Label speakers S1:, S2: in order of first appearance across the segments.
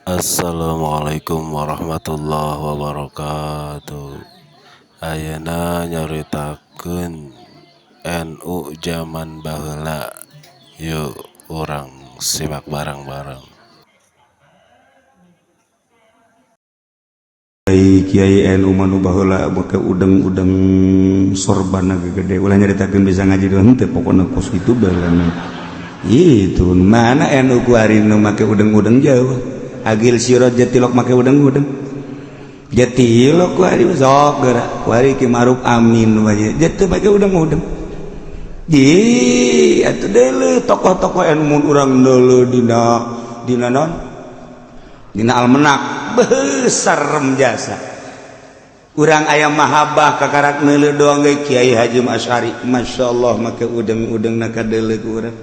S1: Assalamualaikum warahmatullahi wabarakatuh. Ayeuna nyaritakeun NU jaman baheula. Yuk urang simak bareng-bareng.
S2: Kiai NU mah nu baheula make udeng-udeng sorban gede, ulah nyaritakeun bisa ngaji doang teh, pokona kos kitu baheula. Itu mana NU kuari nu make udeng-udeng jauh. Agil Siroj jatilok make udeng-udeng. Jatilok kuari sok geura kuari Ki Ma'ruf Amin wae jatuh make udeng-udeng. Di atuh deuleu tokoh-tokoh NU mun urang deuleu dina dina naon? Dina almenak besar jasa urang ayam mahabbah kakarak neuleuh doang ge Kiai Haji Asy'ari, Masya Allah, make udeng-udeng na kadeuleu ku urang,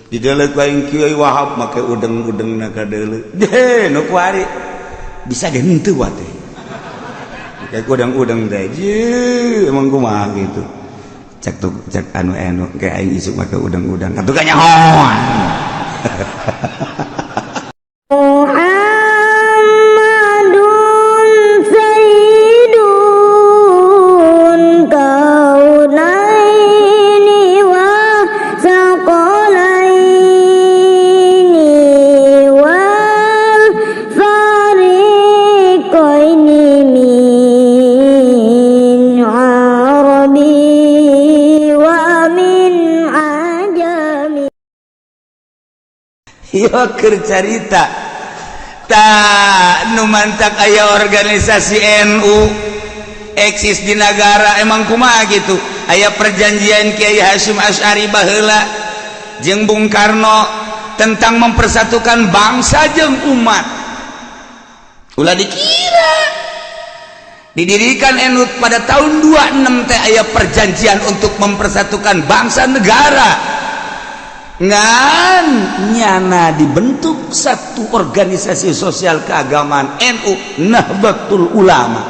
S2: dideuleu ku aing Kiai Wahab make udeng-udeng na kadeuleu je nu kuari bisa ge henteu wa teh kayak udeng-udeng teh je emang kumaha gitu. Cek tuh, cek anu anu kayak aing isuk make udeng-udeng atuh kanyahoan.
S3: Muhammadun sayyidun kaunaini wa saqalaini wal fariqaini min arabi wa min ajami.
S2: Yo keur carita tak nu mantak aya organisasi NU eksis di negara emang kumaha gitu. Aya perjanjian Kiai Hasyim Asy'ari baheula jeung Bung Karno tentang mempersatukan bangsa jeung umat. Ulah dikira didirikan NU pada tahun 26 teh aya perjanjian untuk mempersatukan bangsa negara, ngan nyana dibentuk satu organisasi sosial keagamaan NU, Nahdlatul Ulama.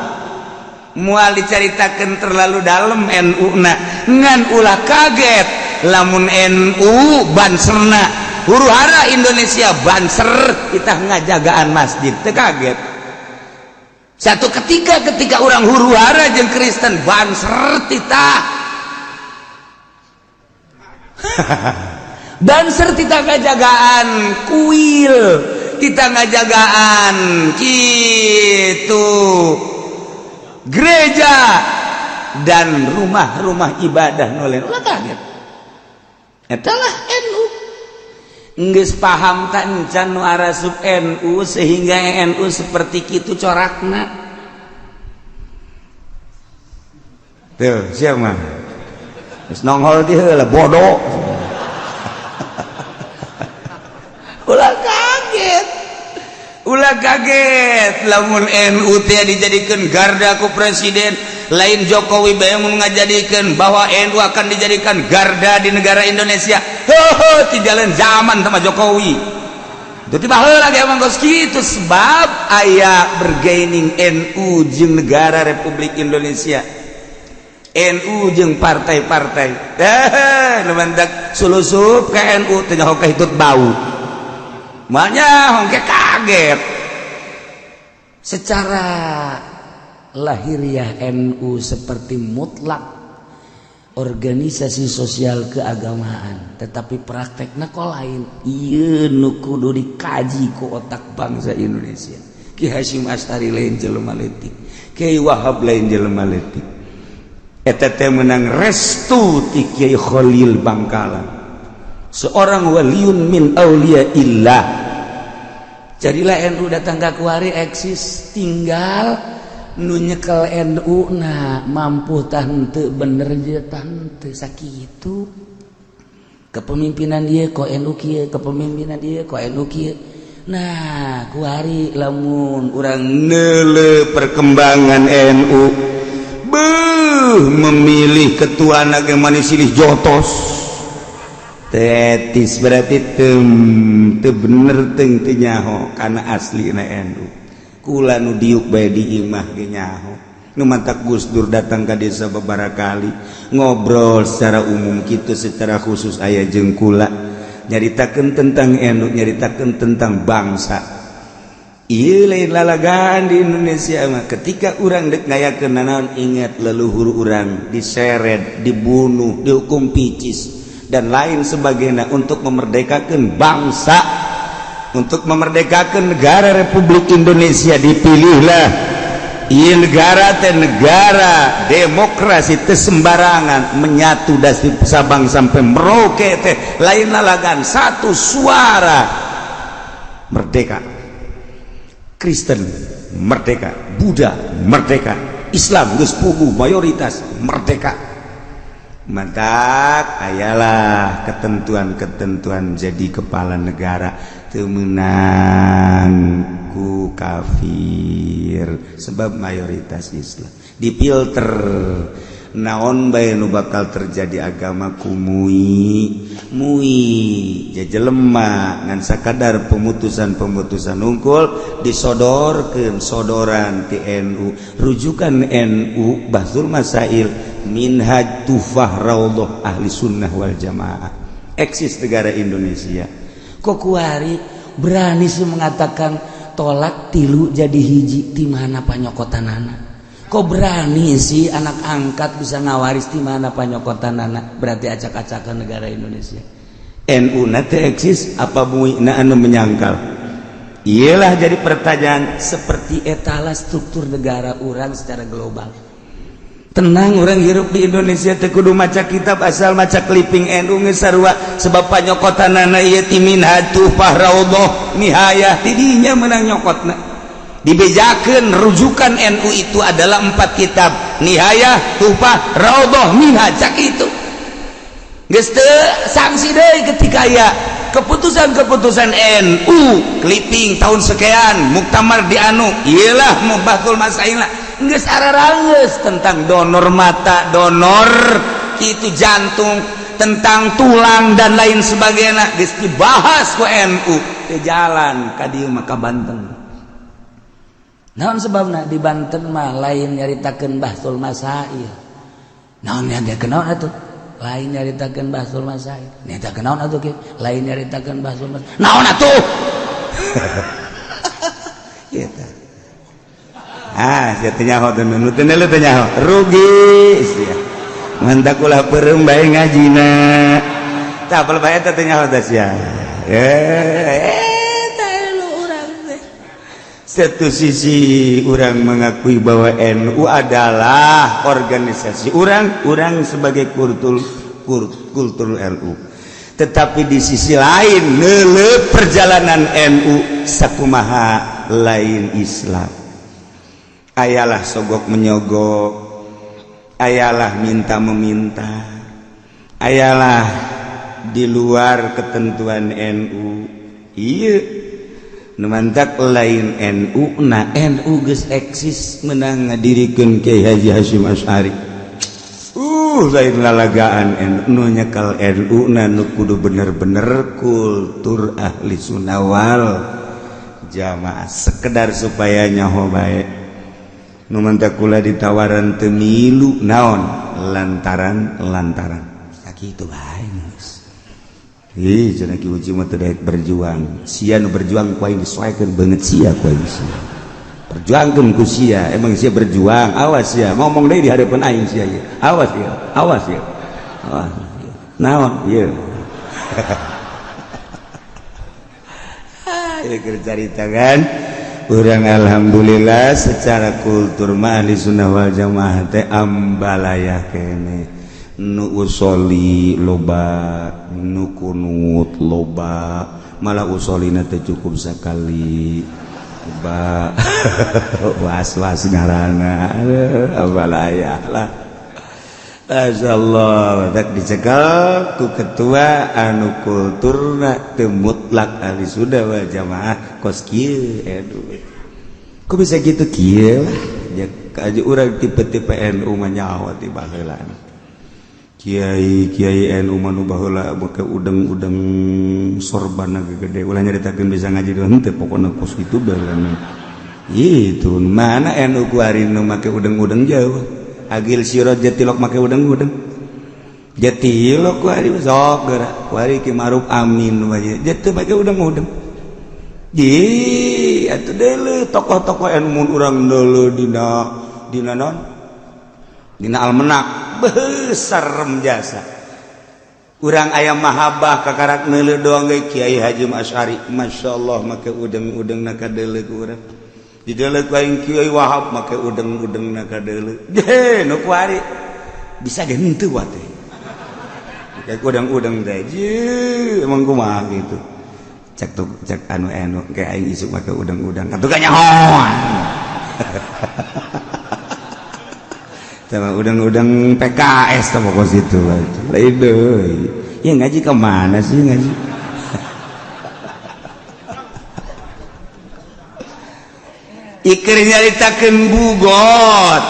S2: Mual diceritakan terlalu dalam NU na, ngan ulah kaget lamun NU banserna huru hara Indonesia, banser kita ngajagaan masjid teu kaget. Satu ketika, ketika orang huru hara jeung Kristen, banser titah banser kita ngajagaan kuil, kita ngajagaan gitu gereja dan rumah-rumah ibadah nolen. Ulah kaget, eta lah NU. Geus paham tak encan nu arasup NU sehingga NU seperti kitu corakna? Tuh siapa geus nongol di heula bodoh. Ulah kaget, ulah kaget lamun NU teh dijadikan garda ku presiden. Lain Jokowi bae mun ngajadikeun bahwa NU akan dijadikan garda di negara Indonesia. Heuh, ti jalan zaman sama Jokowi itu tiba heula ge emang geus kitu, sebab aya bergaining NU jeung negara Republik Indonesia, NU jeung partai-partai. Eh, nu mantak sulusup ka NU teh nyaho kahitut bau. Makanya hongke kaget.
S4: Secara lahiriah NU seperti mutlak organisasi sosial keagamaan, tetapi prakteknya kok lain. Iya, nu kudu dikaji ku otak bangsa Indonesia. Ki Hasyim Asy'ari lain jelema leutik, Kiai Wahab lain jelema leutik. Eta teh menang restu ti Kiai Khalil Bangkalan, seorang waliun min auliya illah. Jadilah NU datang ke kuari eksis, tinggal nu nyekel NU na mampu tante bener je tante sakitu kepemimpinan dia kok NU kieu, kepemimpinan dia kok NU kieu. Nah, kuari lamun
S2: urang neuleuh perkembangan NU, beuh, memilih ketua na ge manis silih jotos tetis, berarti tem teu bener teu teu nyaho kana aslina NU. Kula nu diuk bae di imah ge nyaho. Nu mantak Gus Dur datang ka desa beberapa kali ngobrol secara umum kitu, secara khusus aya jeung kula. Nyaritakeun tentang NU, nyaritakeun tentang bangsa. Ieu lain lalagaan di Indonesia mah. Ketika urang dek ngayakeun nanaon, ingat leluhur urang diseret, dibunuh, dihukum picis dan lain sebagainya untuk memerdekakan bangsa, untuk memerdekakan negara Republik Indonesia. Dipilihlah ieu negara teh negara demokrasi, teh sembarangan menyatu dari Sabang sampai Merauke teh lain lalagan, satu suara merdeka. Kristen merdeka, Buddha merdeka, Islam geus puguh mayoritas merdeka. Mantak ayalah ketentuan-ketentuan jadi kepala negara teu meunang ku kafir sebab mayoritas Islam. Dipilter naon bae nu bakal terjadi agama ku MUI. MUI jelema ngan sakadar pemutusan-pemutusan unggul disodorkeun, sodoran ti NU, rujukan NU, Bahtsul Masail, Minhaj, Tuhfah, Raudhah, Ahli Sunnah wal Jamaah. Eksis negara Indonesia.
S4: Kok kuari berani sih mengatakan talak tilu jadi hiji? Di mana panyokotanana? Kok berani sih anak angkat bisa ngawaris? Di mana panyokotanana? Berarti acak-acakan negara Indonesia.
S2: NU na teh eksis apa MUI na anu menyangkal? Iyalah, jadi pertanyaan.
S4: Seperti etalah struktur negara urang secara global.
S2: Tenang, urang hirup di Indonesia teu kudu maca kitab, asal maca clipping NU geus sarua, sebab panyokotanana ieu ti Minhaj, Tuhfah, Raudhah, Nihayah. Tidinya menang nyokotna, dibejakeun rujukan NU itu adalah empat kitab, Nihayah, Tuhfah, Raudhah, Minhaj. Cak itu geus teu sanksi deui ketika aya keputusan-keputusan NU clipping tahun sekian, muktamar di anu, iyalah mau Bahtsul Masail lah, geus ararangeus tentang donor mata, donor itu jantung, tentang tulang dan lain sebagainya, geus dibahas ku NU. Ke jalan ka dieu mah ka Banten.
S4: Naon sebabna di Banten mah lain nyaritakeun Bahtsul Masail? Naon yang dia kenal atuh? Lain nyaritakeun Bahtsul Masail. Nyaritakeun naon atuh kieu? Lain nyaritakeun Bahtsul Masail. Naon atuh?
S2: Gitu. Ah, sia teu nyaho teh, nu teu teu nyaho. Rugi sia. Mantak ulah peureum bae ngajina. Tah, apal bae teh nyaho teh sia. Eh, teh lu urang teh. Satu sisi urang mengakui bahwa NU adalah organisasi urang, urang sebagai kultur kultur NU. Tetapi di sisi lain neuleuh perjalanan NU sakumaha lain Islam. Ayalah sogok menyogok, ayalah minta meminta, ayalah di luar ketentuan NU. Iya, nu mantak lain NU na
S4: NU geus eksis.
S2: Menang ngadirikeun Kiai Haji Hasyim Asy'ari. Lain lalagaan. NU nyekal, NU na nu kudu bener-bener kultur Ahli Sunnah wal Jamaah, sekedar supaya nyaho bae. Nu mantak kula ditawaran teu milu, naon lantaran lantaran sakitu bae geus. Ih, cenah Ki Uci mah teu daek berjuang. Sia nu berjuang ku aing disoekeun beungeut sia ku aing sia. Perjuangkeun ku sia, emang sia berjuang. Awas sia, ngomong deui di hadapan aing sia ieu. Awas ya, awas ya. Awas. Naon ieu? Ah, ieu keur carita kan. Urang alhamdulillah secara kultur mah Ahli Sunnah wal Jamaah teh ambalaya kene. Nu usoli loba, nu kunut loba, malah usolina teh cukup sekali loba, was-was ngaranna. Aduh, ambalaya lah. Masyaallah, tak dicekel ku ketua anu kulturna teu mutlak Ahli Sunnah wal Jamaah kos kieu. Aduh, kok bisa gitu kieu lah ya aja urang tipe-tipe NU mah nyaho ti baheula. Kiai kiai NU mah nu baheula make udeng-udeng sorban gede, ulah nyaritakeun bisa ngaji henteu, pokona kos kitu baheula. Itu mana NU kuari nu make udeng-udeng jauh. Agil Siroj tilok make udeng-udeng. Jati lo kuari sok geura kuari Ki Ma'ruf Amin wae jatuh make udang-udang. Ji atuh deuleu tokoh-tokoh anu mun urang deuleu dina dina non dina almenak besar jasa. Urang aya mahabbah kakarak neuleuh doang ge Kiai Haji Asy'ari, masyaallah make udeng-udeng na kadeuleu ku urang. Dideuleu ku aing Kiai Wahab make udeng-udeng na kadeuleu. Je nu kuari bisa ge henteu wa teh. Kayak udeng-udeng teh je emang kumaha gitu. Cek tuh cek anu anu kayak aing isuk make udeng-udeng atuh kanyahoan. Sama udang-udang PKS tuh pokok situ lain deui. Ya ngaji ke mana sih ngaji? Iker nyaritakeun bugot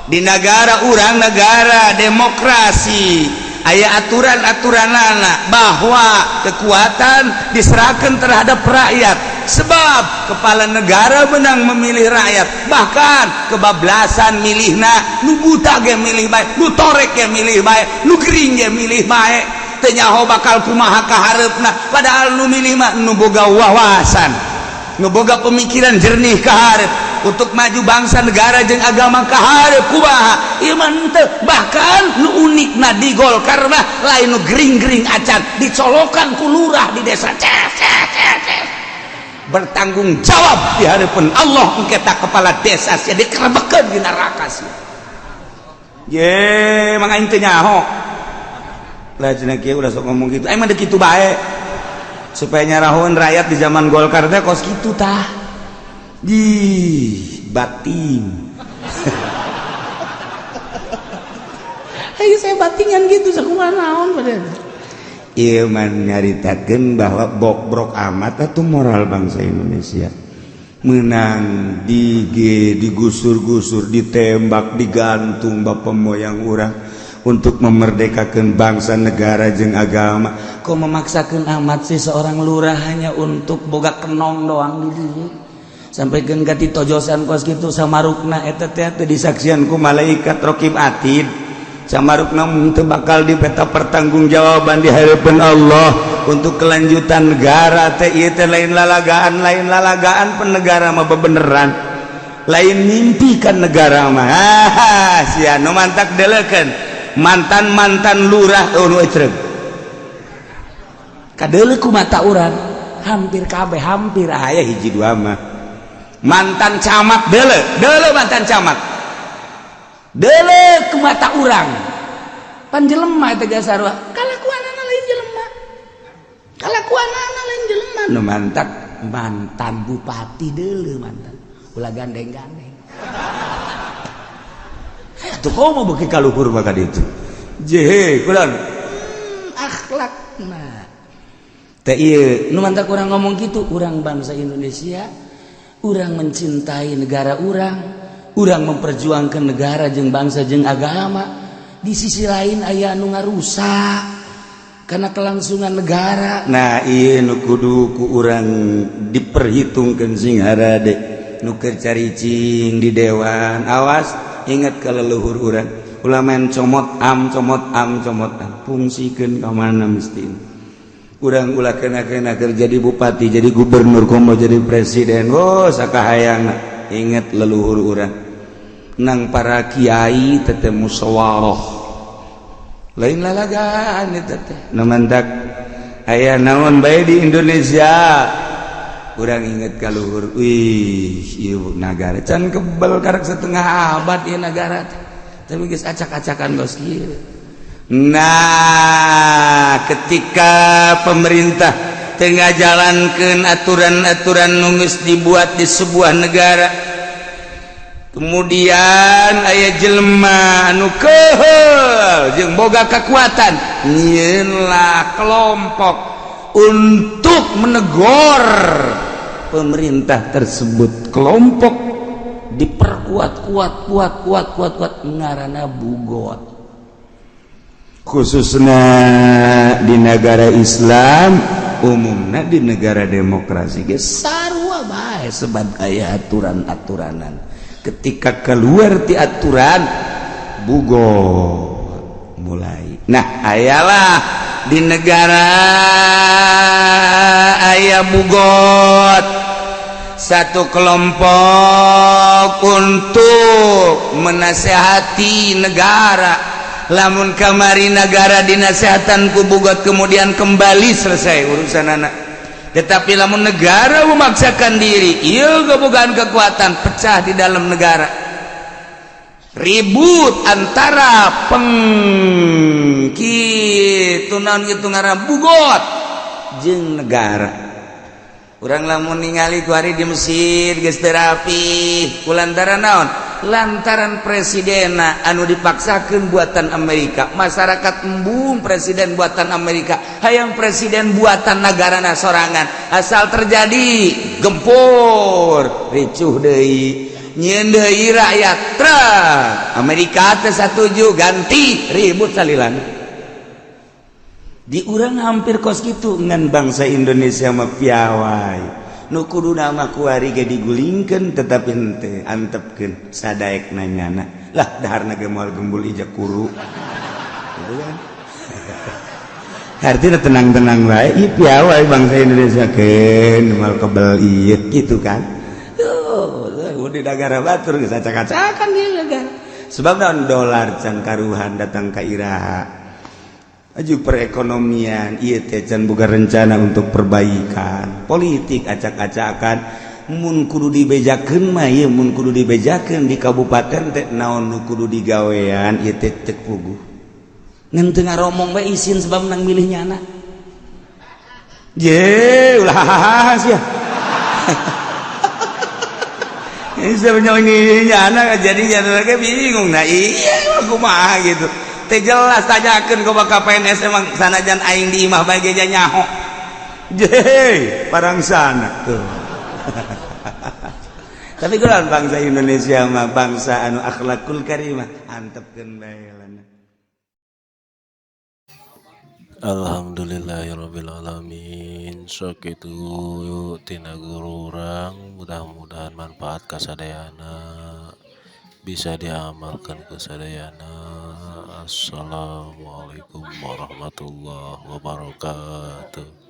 S2: di negara urang negara demokrasi aya aturan-aturanana bahwa kekuatan diserahkan terhadap rakyat. Sebab kepala negara menang memilih rakyat, bahkan kebablasan milihna nu buta ge milih bae, nu torek ge milih bae, nu gering ge milih bae, teu nyaho bakal kumaha kahareupna, padahal nu milih mah nu boga wawasan, nu boga pemikiran jernih kaharep untuk maju bangsa negara jeung agama kaharep kumaha ieu mah henteu. Bahkan nu unikna di Golkar mah lain nu gering-gering acan dicolokan ku lurah di desa ces ces ces bertanggung jawab di hadapan Allah engketa kepala desa sia dikerebekeun di neraka sia. Ye mang aing teu nyaho lah cenah kieu udah sok ngomong kitu aing mah deuk kitu bae supaya nyarahoeun rakyat di zaman Golkar teh kos kitu tah di batin.
S4: Ayo saya batingan gitu sakumaha naon padahal.
S2: Ieu mah nyaritakeun bahwa bokbrok amat atuh moral bangsa Indonesia. Menang digusur-gusur, ditembak, digantung bapak moyang urang untuk memerdekakan bangsa negara jeung agama.
S4: Kok memaksakeun amat sih seorang lurah hanya untuk boga kenong doang di dieu. Sampai ka tojosan kos kitu samarukna eta teh
S2: teu disaksian ku malaikat raqib atid. Samarukna teu bakal dipeta pertanggungjawaban di hadapan Allah untuk kelanjutan negara teh ieu teh lain lalagaan penegara mah bebeneran lain mimpi kan negara mah. Ah sia nu mantak deleukeun mantan-mantan lurah nu ecreug
S4: kadeuleu ku mata urang hampir kabeh hampir
S2: aya hiji dua mah mantan camat deuleu deuleu mantan camat
S4: deuleu ku mata urang pan jelema eta jasarua kalakuanana lain jelema kalakuanana lain jelema
S2: nu mantak
S4: mantan bupati deuleu mantan ulah gandeng-gandeng
S2: atuh komo beuki kaluhur mah ka ditu je kulan
S4: akhlakna
S2: teh ieu
S4: nu mantak urang ngomong kitu urang bangsa Indonesia urang mencintai negara urang urang memperjuangkan negara jeung bangsa jeung agama. Di sisi lain aya anu ngarusak karena kelangsungan negara.
S2: Nah ieu nu kudu ku urang diperhitungkeun sing harade nu keur caricing di dewan. Awas ingat ka leluhur urang ulah main comot am comot am comot am fungsikeun ka mana mesti urang ulah kena-kena keur jadi bupati jadi gubernur komo jadi presiden. Oh sakahayangna ingat leluhur urang nang para kiai teteh musyawarah lain lalagaan eta teh nu mantak aya naon bae di Indonesia urang inget ka luhur. Wih ieu nagara can kebel karek setengah abad ieu nagara teh tapi geus acak-acakan geus kieu. Nah ketika pemerintah tengah jalankan aturan-aturan nu geus dibuat di sebuah negara kemudian aya jelema anu keheul jeung boga kekuatan nyieunlah kelompok untuk menegur pemerintah tersebut. Kelompok
S4: diperkuat kuat kuat kuat kuat kuat ngaranna bugot
S2: khususnya di negara Islam umumna di negara demokrasi ge
S4: sarua bae sebab aya aturan-aturanan.
S2: Ketika keluar ti aturan bugot mulai Nah, ayalah di negara aya bugot satu kelompok untuk menasehati negara. Lamun kamari negara dinasehatan ku bugot kemudian kembali selesai urusan anak. Tetapi lamun negara memaksakan diri, ieu gebogaan kekuatan pecah di dalam negara. Ribut antara peng kitu naon kitu ngaran bugot jeung negara. Urang lamun ningali ku hari di Mesir geus teu rapi ku lantaran naon? Lantaran presidenna anu dipaksakeun buatan Amerika. Masyarakat embung presiden buatan Amerika, hayang presiden buatan negarana sorangan. Asal terjadi gempur, ricuh deui. Nyieun deui rakyat tra Amerika teh satuju ganti ribut salilan. Di urang hampir kos kitu ngan bangsa Indonesia mah piawai. Nu kuduna mah kuari ge digulingkeun tetapi henteu antepkeun sadaekna nyana. Lah daharna ge moal gembul ijak kuru. Gitu kan? Artinya tenang-tenang bae, ieu piawai bangsa Indonesia keun moal kebel ieu gitu kan. Tuh, di negara batur geus acak-acakan di negara. Sebab naon dolar can karuhan datang ka iraha. Aju perekonomian ieu teh can boga rencana untuk perbaikan. Politik acak-acakan mun kudu dibejakeun mah ieu mun kudu dibejakeun di kabupaten teh naon nu kudu digawean ieu teh teu puguh. Ngan teu ngaromong bae isin sebab menang milih nyana. Je, ulah sia. Ini sebenarnya nyana jadi nyana lagi bingung. Nah iya kumaha gitu. Teh jelas tanyakeun ke bakal PNS emang sanajan aing di imah bae ge nyaho. Je, parang sana tuh. Tapi kunaon bangsa Indonesia mah bangsa anu akhlakul karimah antepkeun bae lah.
S1: Alhamdulillahirabbil alamin. Sakitu tina guru urang, mudah-mudahan manfaat kasadayana, bisa diamalkan ku sadayana. Assalamualaikum warahmatullahi wabarakatuh.